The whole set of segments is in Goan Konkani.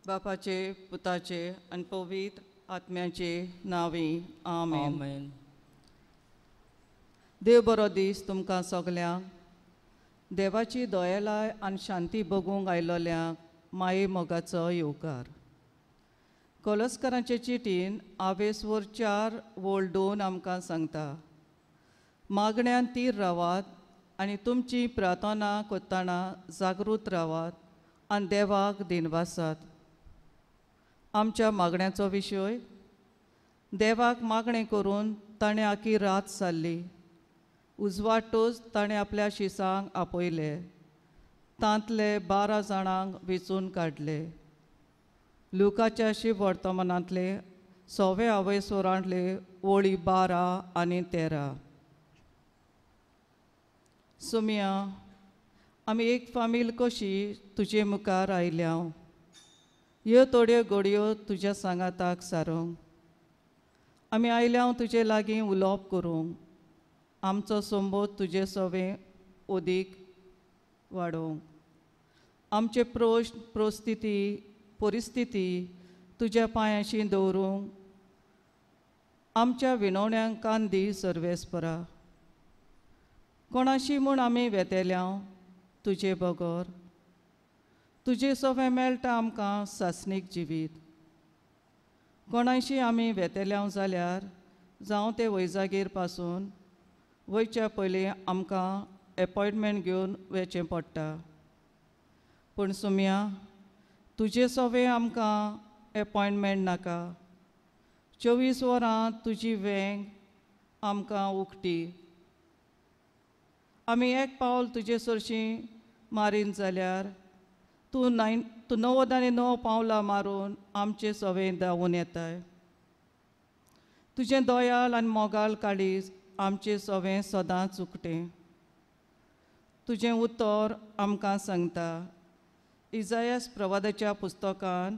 बापाचे पुताचे आनी पवित्र आत्म्याचे नांवी आमेन. देव बरो दीस तुमकां सगल्यांक. देवाची दयेलाय आनी शांती बगूंक आयलोल्यांक माये मोगाचो येवकार. कोलस्करांचे चिटीन आवेसवर 4:2 आमकां सांगता, मागण्यान तीर रावात आनी तुमची प्रार्थना करतना जागृत रावात आनी देवाक दिनवासात. आमच्या मागण्याचो विशय, देवाक मागणें करून ताणें आखी रात सारली. उजवाटूच ताणें आपल्या शिसांक आपयले, तांतले 12 जाणांक वेंचून काडले. लुकाच्या शीब वर्तमानांतले 6 आवयसोरांतले ओळी 12 आनी 13. सुमिया, आमी एक फामील कशी तुजे मुखार आयल्या. ह्यो थोड्यो घडयो तुज्या सांगाताक सारूंक आमी आयल्या, तुजे लागीं उलोवप करूंक, आमचो संबोध तुजे सवें ओदीक वाडोवंक, आमचे प्रश्न परिस्थिती परिस्थिती तुज्या पांयांशी दवरूंक, आमच्या विनवण्यांक कान दी सर्वेस्परा. कोणाशी म्हूण आमी वेतेल्या तुजे बगर, तुजे सवें मेळटा आमकां सासणीक जिवीत. कोणाशी आमी वेतेल्या जाल्यार जावं ते वैजागीर पासून वयच्या पयलीं आमकां एपॉयंटमेंट घेवन वचचें पडटा. पूण सुमया, तुजे सवें आमकां एपॉयंटमेंट नाका. 24 वरां तुजी वेंग आमकां उकटी. आमी एक पावल तुजे सरशीं मारीन जाल्यार तूं 99 पावलां मारून आमचे सवें धांवून येताय. तुजें दयाल आनी मोगाल काळीज आमचें सवें सदांच उकतें. तुजें उतर आमकां सांगता, इजायस प्रवादाच्या पुस्तकान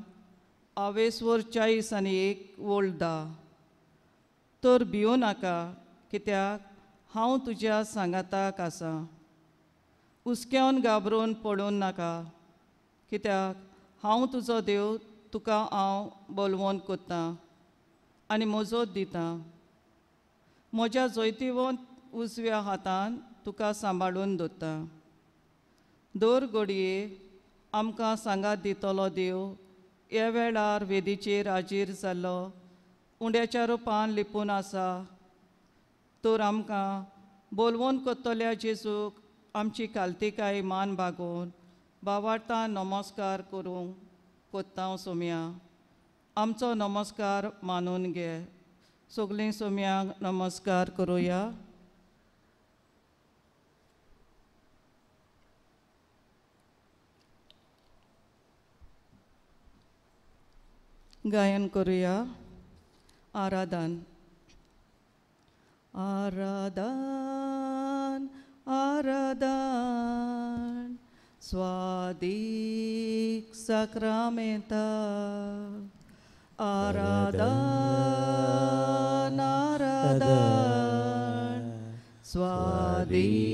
आवेसवर 40:1-10, तर भियो नाका, कित्याक हांव तुज्या सांगाताक आसा. हुस्क्यान घाबरून पडून नाका, कित्याक हांव तुजो देव, तुका हांव बलवंत करतां आनी मजत दितां. म्हज्या जैतिवंत उजव्या हातान तुका सांबाळून दवरता. दर घडये आमकां सांगात दितलो देव ह्या वेळार वेदीचेर हाजीर जाल्लो उंड्याच्या रुपान लिपून आसा. तर आमकां बोलवून करतल्या जेजूक आमची कालतिकाय मान बागोवन बावार्तान नमस्कार करूंक कोत्तांव. सोम्या, आमचो नमस्कार मानून घे. सगळीं सोम्यांक नमस्कार करुया. गायन करुया. आराधन. आराधन आराधन स्वादीक साक्रामेंता. आराधन आराधन स्वादीक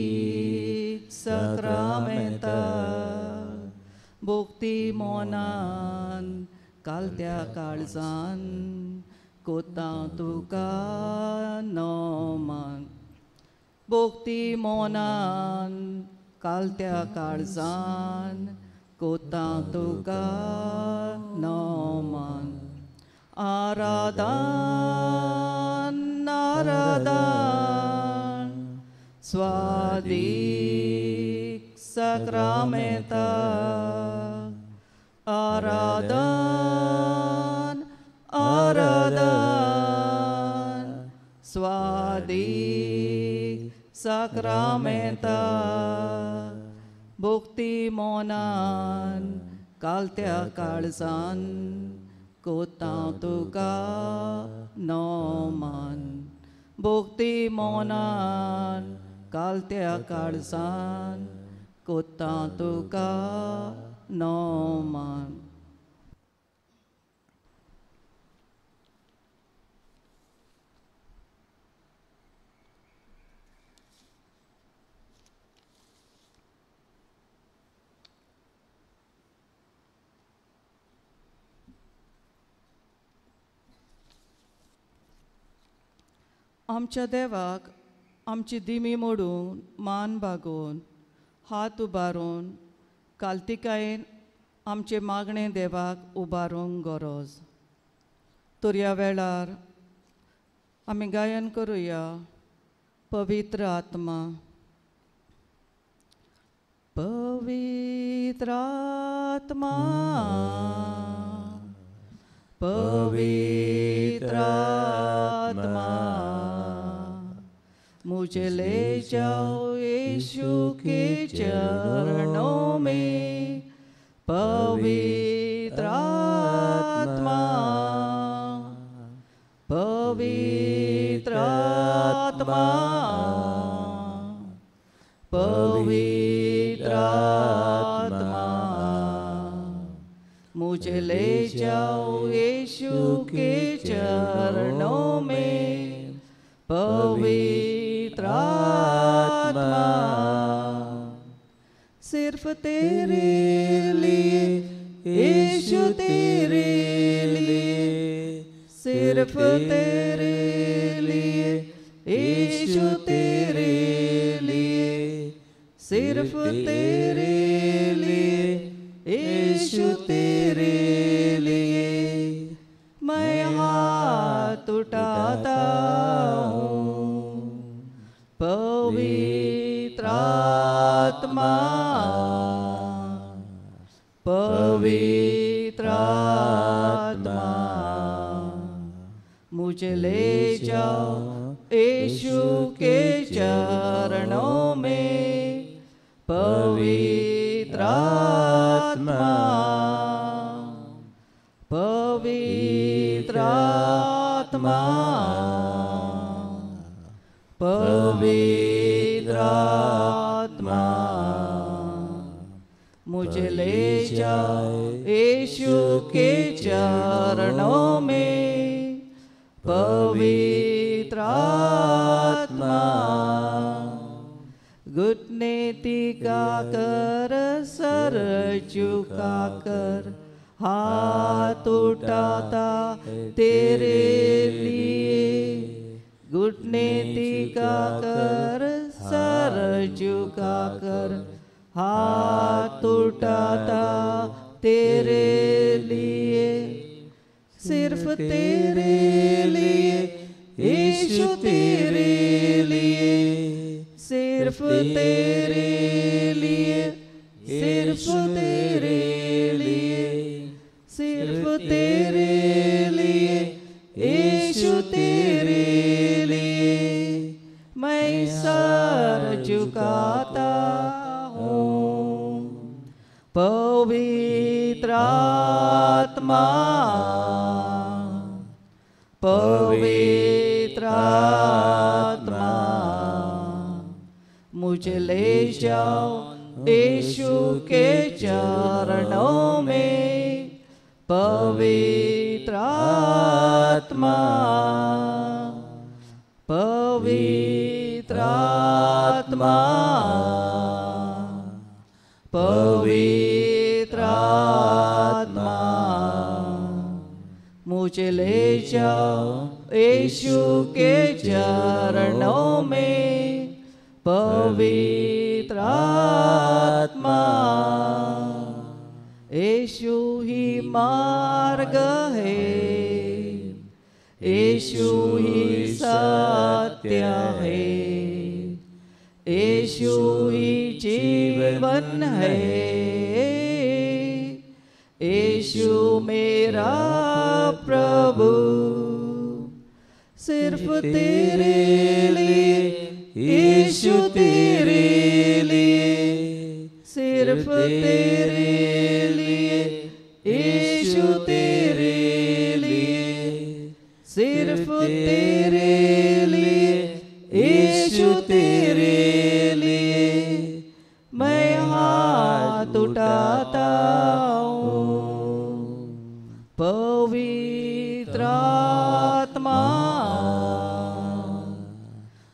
साक्रामेंता. भक्ती मोनान कालत्या काळजान कोता तुका नमन. भक्ती मोनान कालत्या काळजान कोता तुका नमन. आराधन आराधन स्वादीक साक्रामेंता. आराधन आराधन स्वादीक साक्रामेंता. भक्ती मोनान कालत्या काळजान कोता तुका नमन. भक्ती मोनान कालत्या काळजान कोता तुका नमन. आमच्या देवाक आमची दिमी मोडून मान बागोवन हात उबारून कालतिकायेन आमचे मागणें देवाक उबारूंक गरज. तर ह्या वेळार आमी गायन करुया पवित्र आत्मा. पवित्र आत्मा, पवित्र आत्मा, मुझे ले जाओ यीशु के चरणों में. पवित्र आत्मा, पवित्र आत्मा, पवित्र आत्मा, मुझे ले जाओ यीशु के चरणों में. पवित्र आत्मा, सिर्फ तेरे लिए यीशु तेरे लिए, सिर्फ तेरे लिए यीशु तेरे लिए, सिर्फ तेरे लिए यीशु तेरे लिए मैं हाथ उठाता हूँ. पवित्र आत्मा, पवित्र आत्मा, मुझे ले जाओ यीशु के चरणों में. पवित्र आत्मा, पवित्र आत्मा, पवित्र आत्मा, मुझे ले जाओ यीशु के चरणों में. पवित्र आत्मा, घुटने टिका कर सर झुका कर हाथ उठाता तेरे लिए. घुटने टिका कर सर झुका कर हाथ उठाता तेरे लिए, सिर्फ तेरे लिए यीशु तेरे लिए, सिर्फ तेरे लिए, सिर्फ तेरे लिए, सिर्फ तेरे लिए यीशु तेरे लिए मैं सर झुकाता हूँ। पवित्र आत्मा, पवित्र आत्मा, मुझे ले जाओ यीशु के चरणों में। पवित्र आत्मा, पवित्र आत्मा, पवित्र आत्मा, मुझे ले जाओ यीशु के चरणों में। पवित्र आत्मा, यीशु ही मार्ग है, यीशु ही सत्य है, यीशु ही जीवन है, यीशु मेरा प्रभु। सिर्फ तेरे लिए यीशु तेरे लिए, सिर्फ तेरे लिए यीशु तेरे लिए, सिर्फ तेरे लिए यीशु तेरे लिए मैं हाथ उठाता हूँ। पवित्र आत्मा,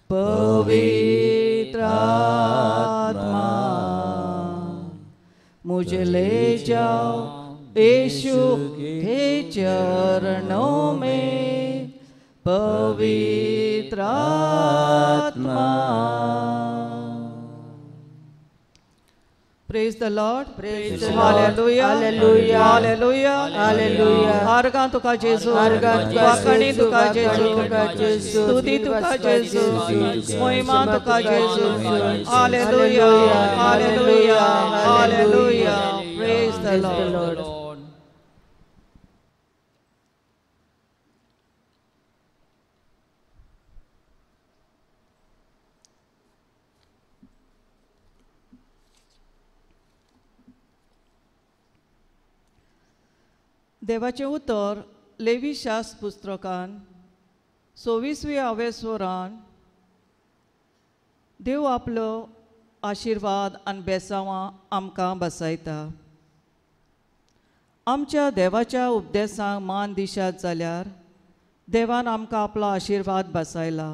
पवित्र आत्मा, मुझे ले जाओ यीशु के चरणों में। पवित्र पवित्र आत्मा. Praise the Lord. Praise the Lord. Hallelujah. Hallelujah. Hallelujah. Hallelujah. आर्गां तुका जेजू. आर्गां तुका वाखाणी जेजू, तुका वाखाणी जेजू. तुका जेजू, स्तुती तुका जेजू. महिमा तुका जेजू. Hallelujah. Hallelujah. Hallelujah. Praise the Praise the Lord. Lord. देवाचें उतर लेवी शास्त्र पुस्तकान 26व्या अवेस्वरान देव आपलो आशिर्वाद आनी बेसांवां आमकां बसयता. आमच्या देवाच्या उपदेसांक मान दिशात जाल्यार देवान आमकां आपलो आशिर्वाद बसयला.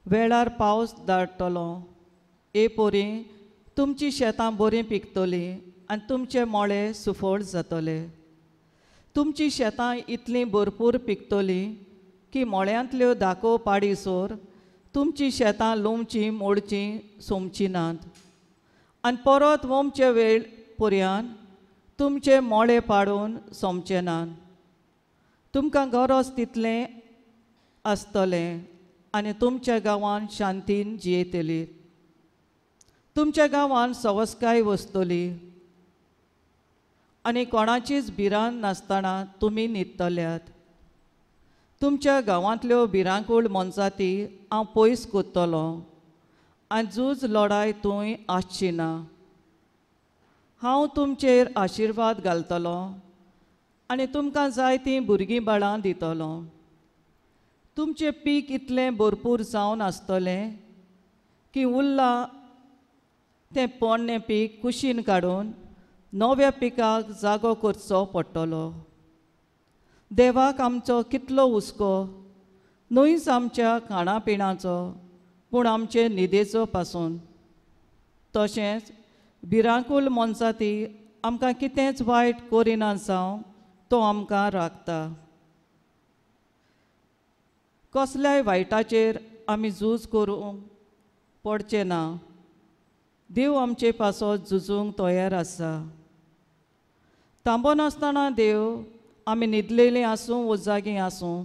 वेळार पावस धाडटलो, ए पोरी तुमची शेतां बरीं पिकतलीं आनी तुमचे मोळे सुफळ जातले. तुमची शेतां इतलीं भरपूर पिकतलीं की मोळ्यांतल्यो दाको पाडीसोर तुमची शेतां लुंवचीं मोडचीं सोमचीं नात आनी परत वोमचे वेळ पर्यान तुमचे मोळे पाडून सोमचे नात. तुमकां गरज तितलें आसतलें आनी तुमच्या गांवान शांतीन जियेतली. तुमच्या गांवान सवसकाय वसतली आनी कोणाचीच भिरांत नासतना तुमी न्हिदतल्यात. तुमच्या गांवांतल्यो भिरांकूळ मोनजाती हांव पयस करतलो आनी झूज लडाय थंय आसची ना. हांव तुमचेर आशिर्वाद घालतलो आनी तुमकां जाय तीं भुरगीं बाळां दितलो. तुमचें पीक इतलें भरपूर जावन आसतलें की उरलां तें पोरणें पीक कुशीन काडून नव्या पिकाक जागो करचो पडटलो. देवाक आमचो कितलो हुस्को, न्हयच आमच्या खाणा पिणाचो पूण आमचे न्हिदेचो पासून. तशेंच भिरांकूल मोनजाती आमकां कितेंच वायट करिना जावं तो आमकां राखता. कसल्याय वायटाचेर आमी झूज करूंक पडचें ना. देव आमचे पासत झुजूंक तयार आसा. थांबनासतना देव आमी न्हिदलेलीं आसूं वो जागीं आसूं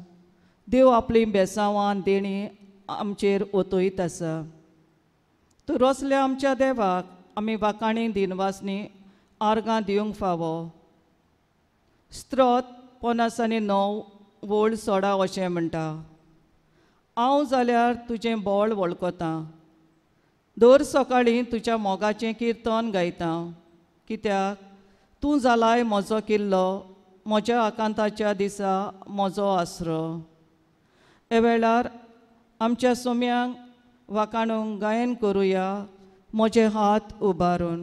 देव आपलीं बेसांवां देणीं आमचेर ओतयत आसा. तूं रसल्या आमच्या देवाक आमी वाखाणी दिनवासनी आर्गां दिवंक फावो. स्त्रोत 59 वोळ 16 अशें म्हणटा, हांव जाल्यार तुजें बळ वळखतां, दर सकाळीं तुज्या मोगाचें किर्तन गायता, कित्याक तूं जालाय म्हजो किल्लो, म्हज्या आकांताच्या दिसा म्हजो आसरो. हे वेळार आमच्या सोम्यांक वाखाणूंक गायन करुया, म्हजे हात उबारून.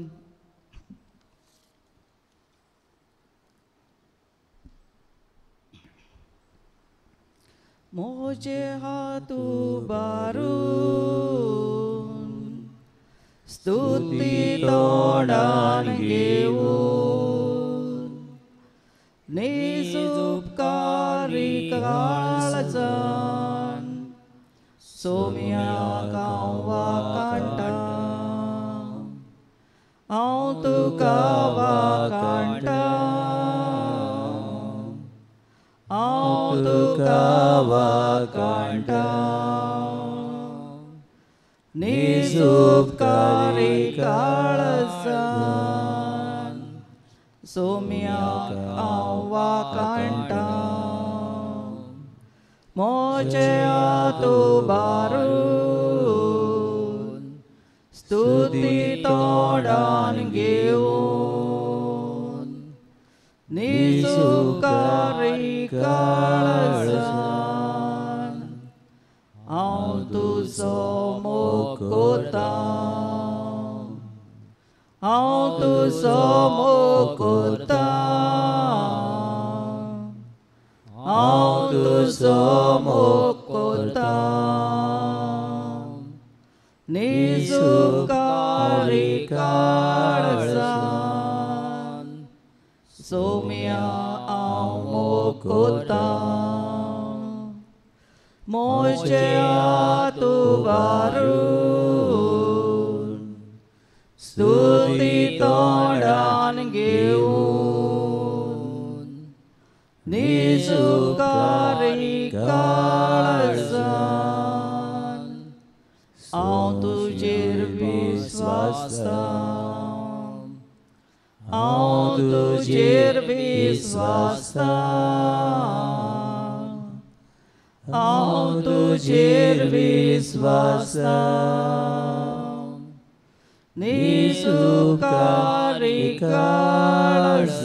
म्हजे हात उबारून स्तुती तोंडान घेवन निज उपकारी काळजान सोम्याक हांव वाखाणटा, हांव तुका वाखाणटा, हांव तुका वाखाणटा, निज उपकारी काळजान सोम्याक हांव वाखाणटा, म्हजे हात उबारून स्तुती तोंडान घेवन निज उपकारी काळजान हांव तुजो मोग करता, हांव तुजो मोग करता, हांव तुजो मोग करता, निज उपकारी काळजान सोम्या हांव मोग करता, म्हजे मोजे हात उबारून स्तुती तोंडान घेवन निजुकारी काळजान हांव तुजेर विस्वासता, हांव तुजेर विस्वासता, हांव तुजेर विस्वासता. निजुकारी काळजान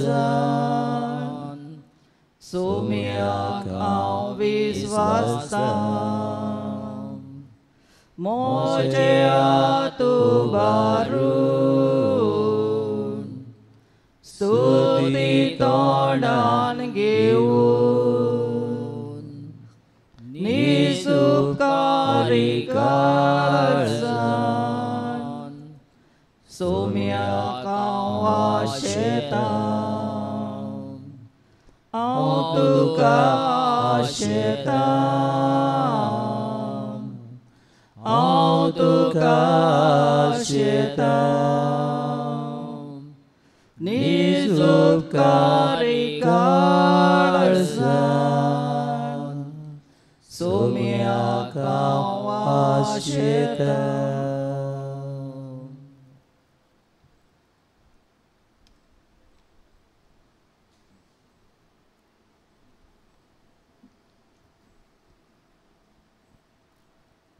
सोम्याक हांव विस्वासता, मोजे हात उबारून स्तुती तोंडान घेवन निसुकारी काळजान सोम्याक हांव आशेता, हांव तुका आशेता, हांव तुका आशेता. निजुकारी काळजान सोम्याक हांव आशेता.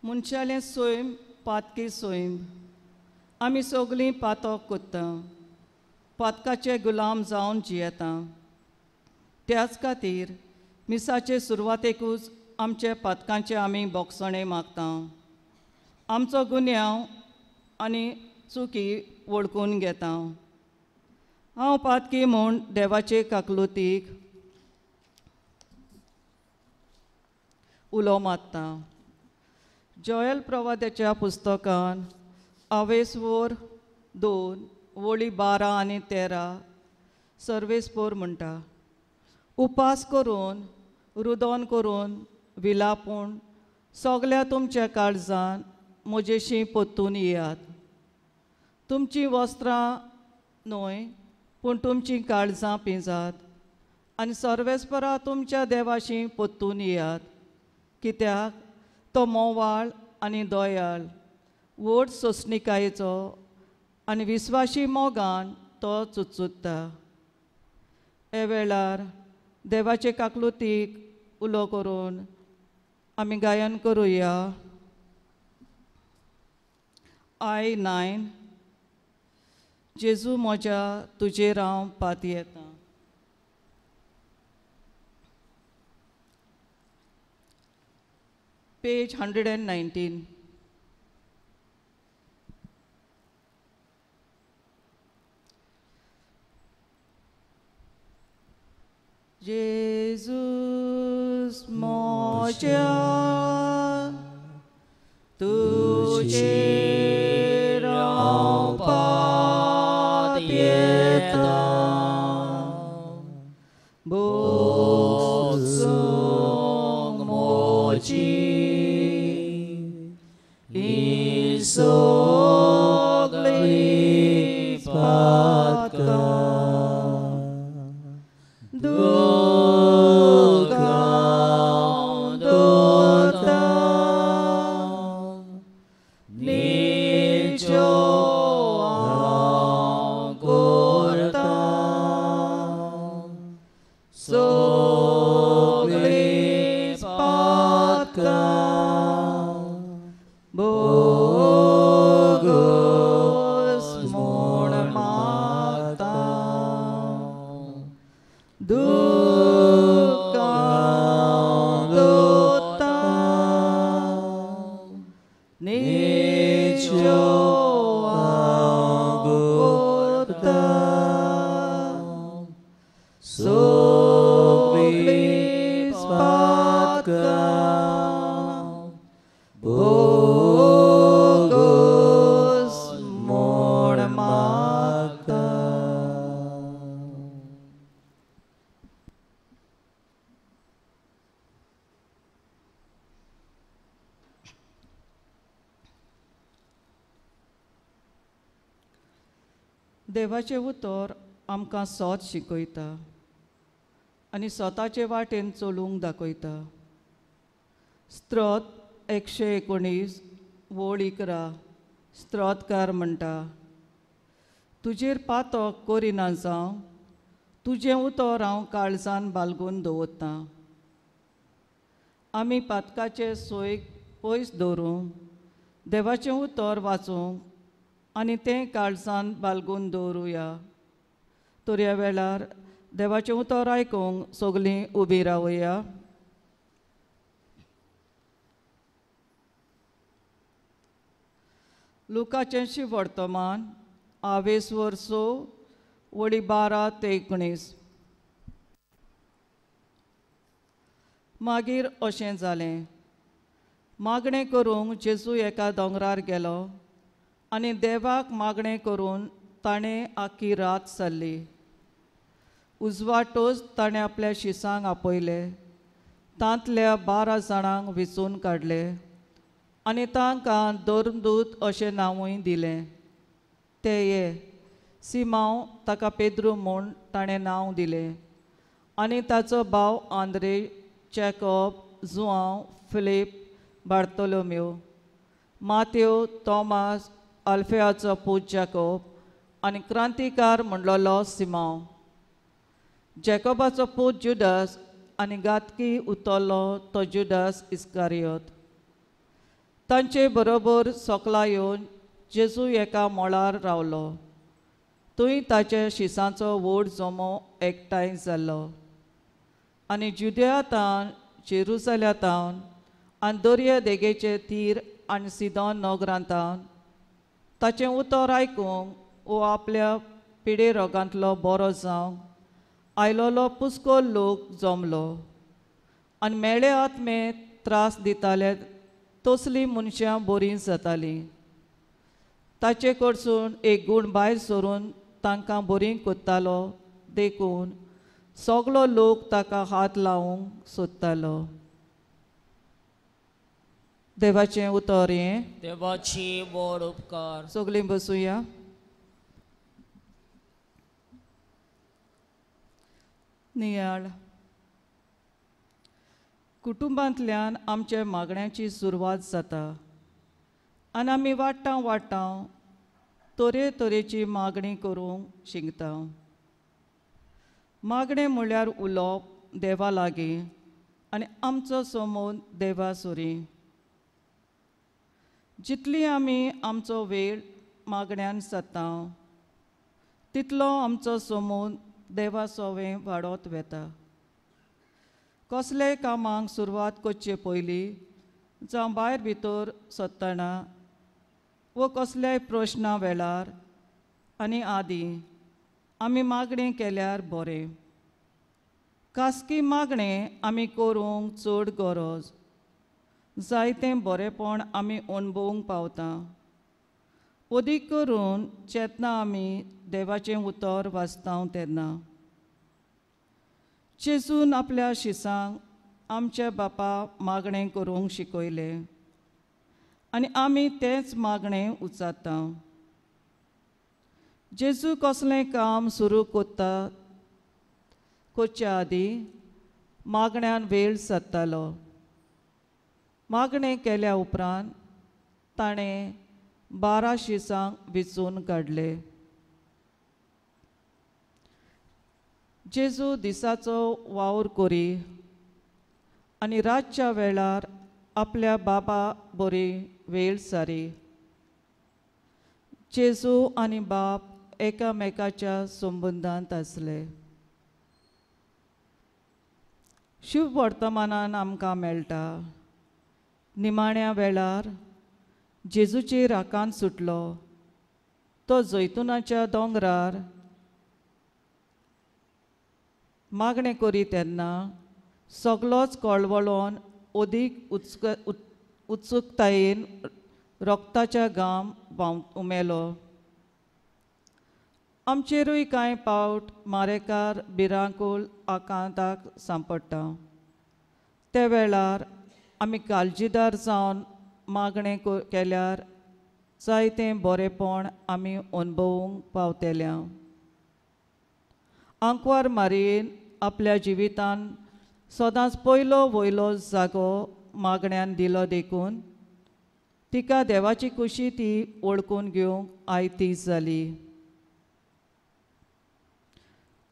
मनशालें सैम पातकी सैम, आमी सगळीं पातक कोत्ता, पातकाचे गुलाम जावन जियेता. त्याच खातीर मिसाचे सुरवातेकूच आमचे पातकांचे आमी बोगसणें मागता, आमचो गुन्यांव आनी चुकी वळखून घेता. हांव पातकी म्हूण देवाचे काकलुतीक उलो मारता. जोयल प्रवाद्याच्या पुस्तकान आवेसवोर 2 वळी 12 आनी 13 सर्वेस्पोर म्हणटा, उपास करून रुदोन करून विलापून सगल्या तुमच्या काळजान म्हजेशी परतून येयात. तुमचीं वस्त्रां न्हय पूण तुमचीं काळजां पिंजात आनी सर्वेस्परा तुमच्या देवाशी परतून येयात, कित्याक तो मोवाळ आनी दयाळ, व्हड सोंसणिकायेचो आनी विस्वाशी मोगान तो चुचुत्ता. हे वेळार देवाचे काकलुतीक उलो करून आमी गायन करुया. I 9 जेजू म्हज्या तुजेर हांव पातयेतां. Page 119. Jesus म्हज्या तुजेर हांव पातयेतां, बोगसूंक म्हजी सगळीं पातकां, दुखां दोतां निजो हांव करतां, सगळीं पातकां बोगस म्हूण मागता, दुखां दोतां निजो हांव करतां, सगळीं पातकां बोगस म्हूण मागता. देवाचें उतर आमकां सोत शिकयता आनी स्वताचे वाटेन चलूंक दाखयता. स्त्रोत 119 वळ 11 स्त्रोतकार म्हणटा, तुजेर पातक करिना जावं तुजें उतर हांव काळजान बालगून दवरतां. आमी पातकाचे सोयीक पयस दवरूंक देवाचें उतर वाचूंक आनी तें काळजान बालगून दवरुया. तर ह्या वेळार देवाचें उतर आयकूंक सगळीं उबीं रावया. लुकाचें वर्तमान आवेस वर्सो वळी 12 ते 19. मागीर अशें जालें, मागणें करूंक जेजू एका दोंगरार गेलो आनी देवाक मागणें करून ताणें आख्खी रात सारली. उजवाटोच ताणें आपल्या शिसांक आपयले, तांतल्या 12 जाणांक विचून काडले आनी तांकां धर्मदूत अशें नांवूय दिलें. ते ये सिमांव ताका पेद्रू म्हूण ताणें नांव दिलें आनी ताचो भाव आंद्रे, जॅकॉब, जुआंव, फिलीप, बार्तोलोम्यो, मात्यो, तॉमास, अल्फेयाचो पूत जॅकॉब आनी क्रांतिकार म्हणलोलो सिमांव, जॅकॉबाचो पूत जुडास आनी घातकी उतरलो तो जुडास इस्कारियोत. तांचे बरोबर सोकला येवन जेजू एका मळार रावलो. थंय ताचे शिसांचो व्हड जमो एकठांय जाल्लो आनी जुदयातावन, जेरुसलेमातावन आनी दर्या देगेचे तीर आनी सिदोन नगरांतावन ताचें उतर आयकूंक वो आपल्या पिडे रोगांतलो बरो जावंक आयलोलो पुस्को लोक जमलो आनी मेळे आत्मे त्रास दिताले तसलीं मनशां बरीं जातालीं. ताचे कडसून एक गूण भायर सरून तांकां बरीं कोत्तालो, देखून सगलो लोक ताका हात लावंक सोदतालो. देवाचें उतर हें. देवाची व्हड उपकार. सगळीं बसुया. नियाळ. कुटुंबांतल्यान आमच्या मागण्याची सुरवात जाता आनी आमी वाडटा वाडटा तरेतरेची मागणी करूंक शिकता. मागणें म्हळ्यार उलोवप देवा लागीं आनी आमचो समोर देवा सुरी. जितली आमी आमचो वेळ मागण्यान जाता तितलो आमचो समोर देवा सोवें वाडत वता. कसलेय कामाक सुरवात करचे पयलीं जावं भायर भितर सरतना वो कसल्याय प्रश्ना वेळार आनी आदी आमी मागणें केल्यार बरें. खासगी मागणें आमी करूंक चड गरज जायतें बरेंपण आमी अणभवूंक पावता. अदीक करून जेन्ना आमी देवाचें उतर वाचता तेन्ना. जेजून आपल्या शिसांक आमच्या बापा मागणें करूंक शिकयलें आनी आमी तेंच मागणें उचारता. जेजू कसलें काम सुरू करता करच्या आदीं मागण्यान वेळ सादतालो. मागणें केल्या उपरांत ताणें 12 शिसांक विचून काडले. जेजू दिसाचो वावर करी आनी रातच्या वेळार आपल्या बाबा बरी वेळ सारी. जेजू आनी बाप एकामेकाच्या संबंदांत आसले. शुभ वर्तमानान आमकां मेळटा, निमाण्या वेळार जेजूचेर आकांत सुटलो. तो जैतुनाच्या दोंगरार मागणें करी तेन्ना सगलोच कळवळोन अदीक उत्सुकतायेन रक्ताच्या घाम उमेलो. आमचेरूय कांय पावट मारेकार भिरांकूळ आकांताक सांपडटा. त्या वेळार आमी काळजीदार जावन मागणें केल्यार जायतें बरेंपण आमी अणभवूंक पावतल्या. आंकवार मारयेन आपल्या जिवितान सदांच पयलो वयलो जागो मागण्यान दिलो देखून तिका देवाची खुशी ती वळखून घेवंक आयती जाली.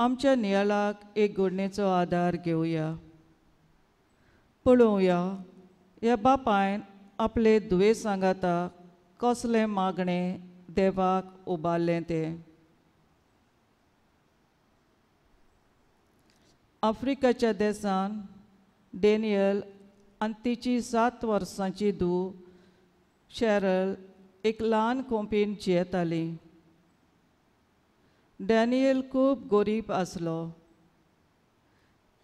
आमच्या नियाळाक एक घडणेचो आदार घेवया. पळोवया ह्या बापायन आपले धुवे सांगाता कसलें मागणें देवाक उबारलें तें. आफ्रिकाच्या देसान डॅनियल आनी तिची 7 वर्सांची धूव शॅरल एक ल्हान खोंपीन जियेताली. डॅनियल खूब गरीब आसलो.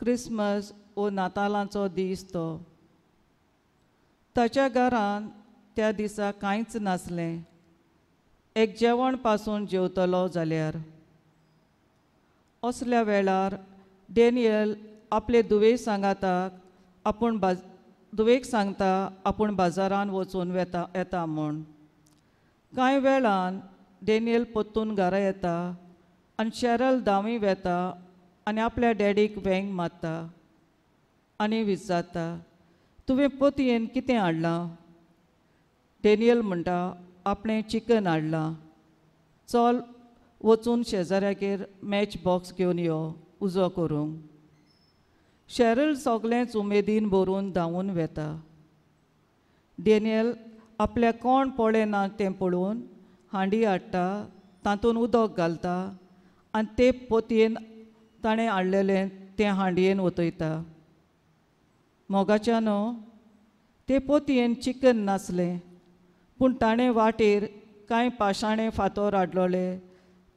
क्रिसमस वो नातालांचो दीस तो. ताच्या घरान त्या दिसा कांयच नासलें, एक जेवण पासून जेवतलो जाल्यार. असल्या वेळार डॅनियल आपले धुवे सांगाताक आपूण धुवेक सांगता आपूण बाजारान वचून वेता येता म्हूण. कांय वेळान डॅनियल परतून घरा येता आनी शॅरल धांवी वेता आनी आपल्या डॅडीक वेंग मारता आनी विचारता, तुवें पोतयेन कितें हाडलां? डॅनियल म्हणटा, आपणें चिकन हाडलां, चल वचून शेजाऱ्यागेर मॅच बॉक्स घेवन यो उजो करूंक. शॅरल सगळेंच उमेदीन भरून धांवून वेता. डॅनियल आपल्याक कोण पळयना तें पळोवन हांडी हाडटा, तातूंत उदक घालता आनी ते पोतयेन ताणें हाडलेलें तें हांडयेन वतयता. मोगाच्या न्हू ते पोतयेन चिकन नासलें, पूण ताणें वाटेर कांय पाशाणे फातोर हाडलोले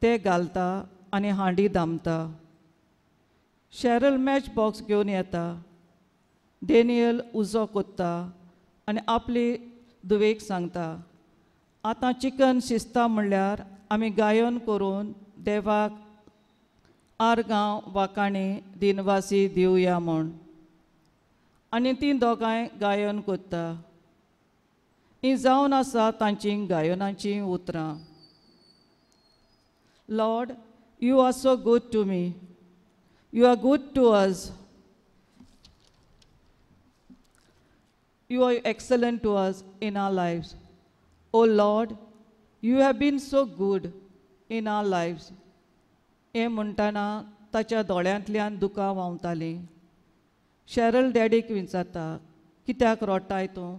ते घालता आनी हांडी दामता. शॅरल मॅच बॉक्स घेवन येता. डॅनियल उजो कोत्ता आनी आपली धुवेक सांगता, आतां चिकन शिजता म्हणल्यार आमी गायन करून देवाक आर्गांव वाकाणी दिनवासी दिवया म्हूण. आनी तीं दोगांय गायन कोत्ता. हीं जावन आसा तांचीं गायनाचीं उतरां. Lord, you are so good to me. You are good to us. You are excellent to us in our lives. O Lord, you have been so good in our lives. हें म्हणटना ताच्या दोळ्यांतल्यान दुकां व्हांवतालीं. शॅरल डॅडीक विचारता, कित्याक रडटाय तूं?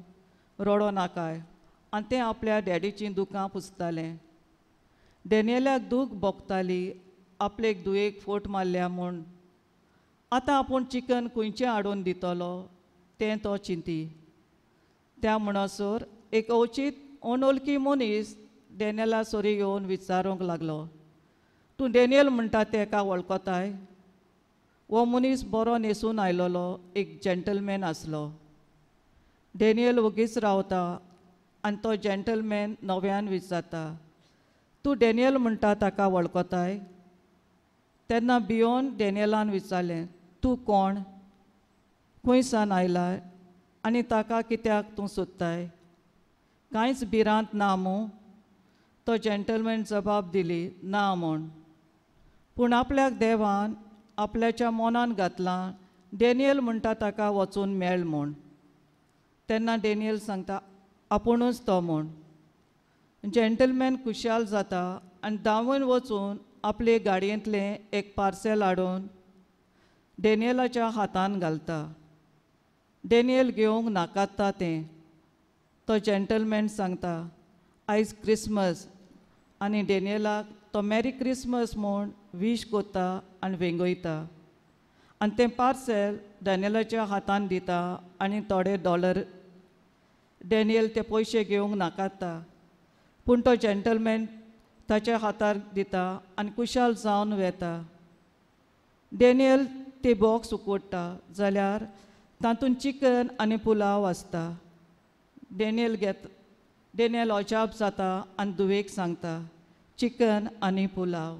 रडो नाकाय. आनी तें आपल्या डॅडीचीं दुकां पुसतालें. डॅनियलाक दूख भोगताली आपलेक धुवेक फोट मारल्या म्हूण. आतां आपूण चिकन खंयचें हाडून दितलो तें तो चिंती. त्या म्हणसर एक अवचीत अनोळखी मनीस डॅनियला सरी येवन विचारूंक लागलो, तूं डॅनियल म्हणटा तेका वळखताय? हो मनीस बरो न्हेसून आयलोलो एक जॅन्टलमॅन आसलो. डॅनियल वगीच रावता आनी तो जॅन्टलमॅन नव्यान विचारता, तूं डॅनियल म्हणटा ताका वळखताय? तेन्ना भियोन डॅनियलान विचारलें, तूं कोण, खंय सान आयलाय आनी ताका कित्याक तूं सोदताय? कांयच भिरांत ना मूं? तो जॅन्टलमॅन जबाब दिली, ना म्हूण. पूण आपल्याक देवान आपल्याच्या मनान घातलां डॅनियल म्हणटा ताका वचून मेळ म्हूण. तेन्ना डॅनियल सांगता आपुणूच तो म्हूण. जॅन्टलमॅन खुशाल जाता आनी धांवून वचून आपले गाडयेंतलें एक पार्सेल हाडून डॅनियलाच्या हातान घालता. डॅनियल घेवंक नाकाता तें. तो जॅन्टलमॅन सांगता, आयज क्रिसमस, आनी डॅनियलाक तो मॅरी क्रिसमस म्हूण वीश कोत्ता आनी वेंगयता आनी तें पार्सेल डॅनियलाच्या हातान दिता आनी थोडे डॉलर. डॅनियल ते पयशे घेवंक नाकाता, पूण तो जॅन्टलमॅन ताच्या हातार दिता आनी खुशाल जावन वेता. डॅनियल ते बॉक्स उकोडटा जाल्यार तातूंत चिकन आनी पुलाव आसता. डॅनियल घेता. डॅनियल अजाप जाता आनी धुवेक सांगता, चिकन आनी पुलाव.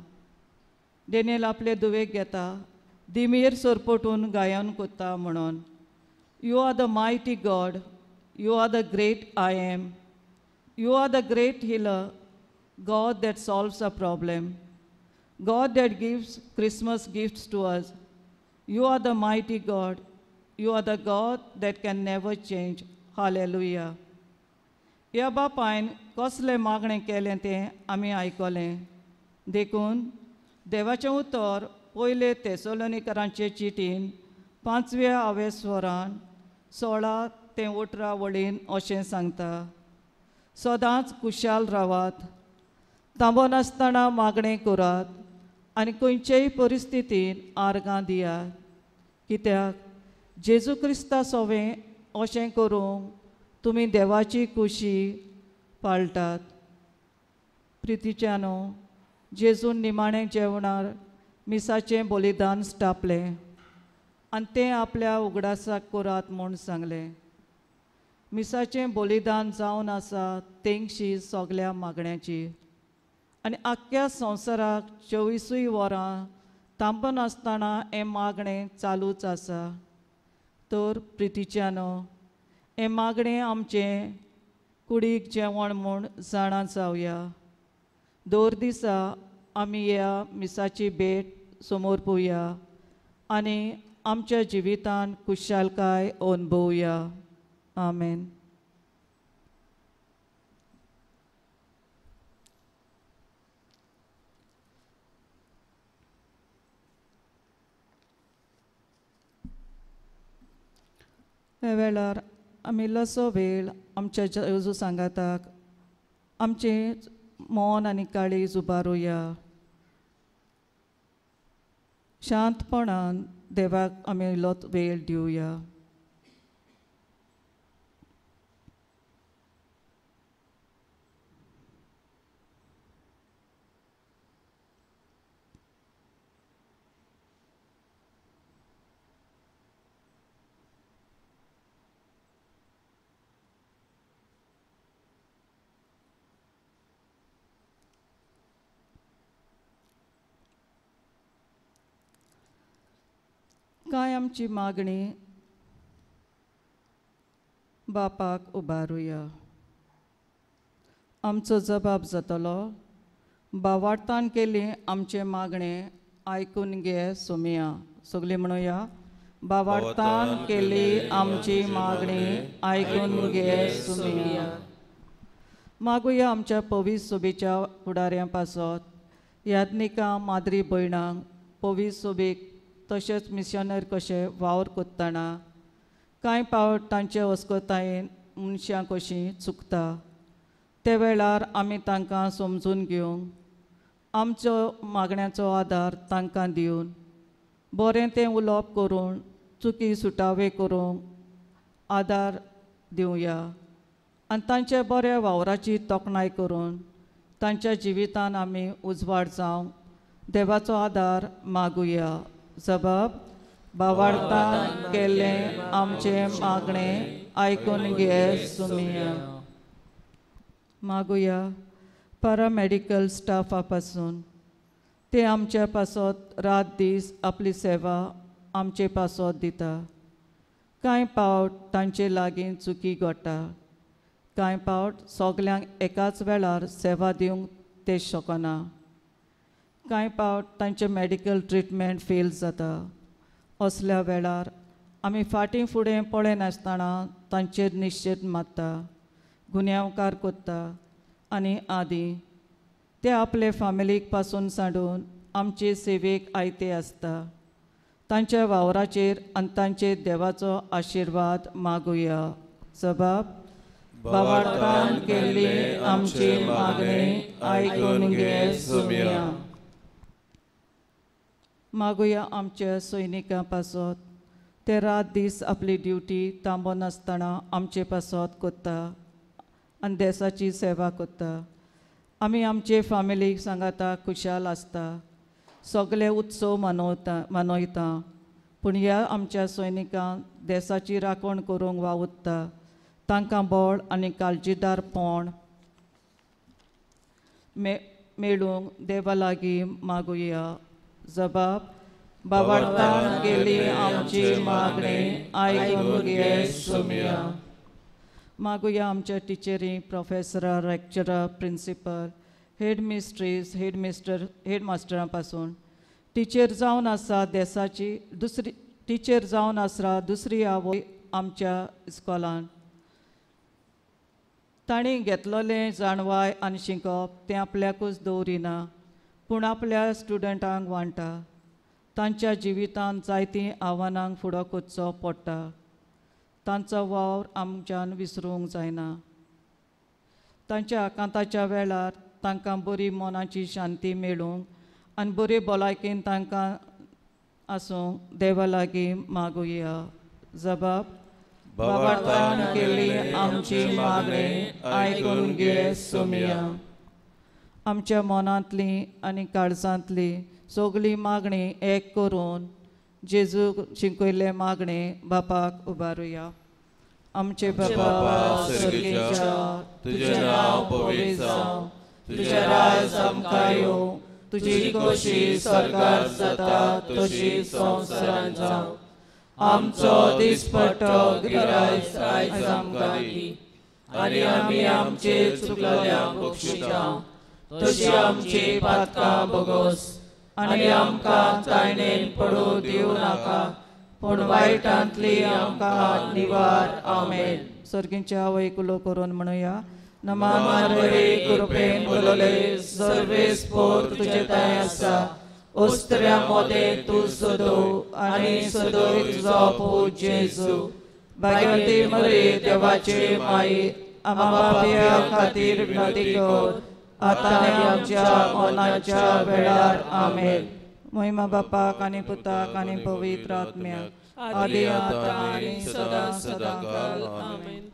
डॅनियल आपले धुवेक घेता, दिमेर सरपटून गायन कोत्ता म्हणून, you are the mighty God, you are the great I am, You are the great healer, God that solves a problem, God that gives Christmas gifts to us. You are the mighty God. You are the God that can never change. Hallelujah. ह्या बापायन कसलें मागणें केलें तें आमी आयकलें. देखून देवाचें उतर पयले तेसोलोनिकरांचे चिटीन 5व्या आवेस्वरान 16 ते 18 वळीन अशें सांगता, सदांच खुशाल रावात, थांबनासतना मागणें करात आनी खंयचेय परिस्थितीन आर्गां दियात, कित्याक जेजू क्रिस्ता सोवें अशें करूंक तुमी देवाची खुशी पाळटात. प्रितीच्यानो, जेजून निमाणें जेवणार मिसाचें बलिदान स्टापलें आनी तें आपल्या उगडासाक करात म्हूण सांगलें. मिसाचें बलिदान जावन आसा तेंगशी सगल्या मागण्याची आनी आख्ख्या संवसाराक 24 वरां थांबनासतना हें मागणें चालूच आसा. तर प्रितीच्यानो, हें मागणें आमचें कुडीक जेवण म्हूण जाणा जावया. दर दिसा आमी ह्या मिसाची भेट समोर पोवया आनी आमच्या जिवितान खुशालकाय अनुभवया. आमेन. ह्या वेळार आमी इल्लोसो वेळ आमच्या जेजू सांगाताक आमचें मन आनी काळीज उबारुया. शांतपणान देवाक आमी इल्लो वेळ दिवया. कांय आमची मागणी बापाक उबारुया. आमचो जबाब जातलो, बावार्थान केली आमचें मागणें आयकून घे सोमया. सगळीं म्हणुया, बावार्थान केली आमची मागणी आयकून घे सोमया. मागुया आमच्या पवीस सोबेच्या फुडाऱ्यां पासत, याज्ञिकां माद्री भयणांक पवीस सोबेक तशेंच मिशनर कशे वावर कोत्तना कांय पावट तांचे अस्कतायेन मनशां कशीं चुकता, ते वेळार आमी तांकां समजून घेवंक आमचो मागण्याचो आदार तांकां दिवन बरें तें उलोवप करून चुकी सुटावे करूंक आदार दिवया आनी तांच्या बऱ्या वावराची तोखणाय करून तांच्या जिवितान आमी उजवाड जावंक देवाचो आदार मागुया. जबाब, बावार्थान केल्लें आमचें मागणें आयकून घे सुमिया. मागुया पॅरामॅडिकल स्टाफा पासून, ते आमच्या पासत रात दीस आपली सेवा आमचे पासत दिता. कांय पावट तांचे लागीं चुकी घडटा, कांय पावट सगल्यांक एकाच वेळार सेवा दिवंक ते शकना, कांय पावट तांचें मॅडिकल ट्रिटमेंट फेल जाता. असल्या वेळार आमी फाटीं फुडें पळयनासतना तांचेर निश्चेत मारता, गुन्यांवकार करता आनी आदी. ते आपले फामिलीक पासून सांडून आमचे सेवेक आयते आसता. तांच्या वावराचेर आनी तांचेर देवाचो आशिर्वाद मागुया. जबाब, बावार्थान केल्ली आमची मागणी आयकून घे सुमिया. मागुया आमच्या सैनिकां पासत, ते रात दीस आपली ड्युटी थांबनासतना आमचे पासत करता आनी देसाची सेवा करता. आमी आमचे फामिलीक सांगाता खुशाल आसता, सगळे उत्सव मनयता, पूण ह्या आमच्या सैनिकांक देसाची राखण करूंक वावुरता तांकां बळ आनी काळजीदारपण मेळूंक देवा लागीं मागुया. जबाब, बावार्थान केली आमची मागणी आयकून घे सुमिया. मागुया आमच्या टिचरी, प्रोफेसरां, लेक्चरां, principal, headmistress, head mister, head मास्टरां पासून टिचर जावन आसा देसाची दुसरी टिचर जावन आसा दुसरी आवय आमच्या इस्कॉलान. तांणी घेतलेलें जाणवाय आनी शिकप तें आपल्याकूच दवरिना पूण आपल्या स्टुडंटांक वांट्टा. तांच्या जिवितांत जायतीं आव्हानांक फुडो करचो पडटा. तांचो वावर आमच्यान विसरूंक जायना. तांच्या आकांताच्या वेळार तांकां बरी मनाची शांती मेळूंक आनी बरी भलायकेन तांकां आसूंक देवा लागीं मागुया. जबाब बाबान केल्ली आमची मागणी आयकून घे सोमिया. आमच्या मनांतली आनी काळजांतली सगळी मागणी एक करून जेजूक शिकयल्ले मागणे बापाक उबारुया. आमचे बापा स्वर्गीच्या, तुजें नांव पवित्र जावं, तुजें राज आमकां येवं, तुजी खोशी स्वर्गार जाता तशी संवसारांत जावं. आमचो दिसपट्टो गिरायस आयज आमकां दी आनी आमी आमचे चुकलेल्यांक बक्षिता तशी आमची पातकां भोगोस आनी आमकां ताणेन पडूं दिवं नाका पूण वायटांतली आमकां निवार. आमेन. सर्गीच्या आवय कुलो करून म्हणुया. नमान मरे कृपेन बोलले सर्वेस्पोर तुजे तांय आसा. ओस्त्र्या मोदें तूं सदो आनी सदोय तुजो पूत जेजू. भाग्यवती मरे देवाचे माई, आमा पापयां खातीर विनंती कर आतां आनी आमच्या मरणाच्या वेळार. आमेन. महिमा बापाक आनी पुताक आनी पवित्र आत्म्याक, आदी आतां आनी सदां सदां काल. आमेन.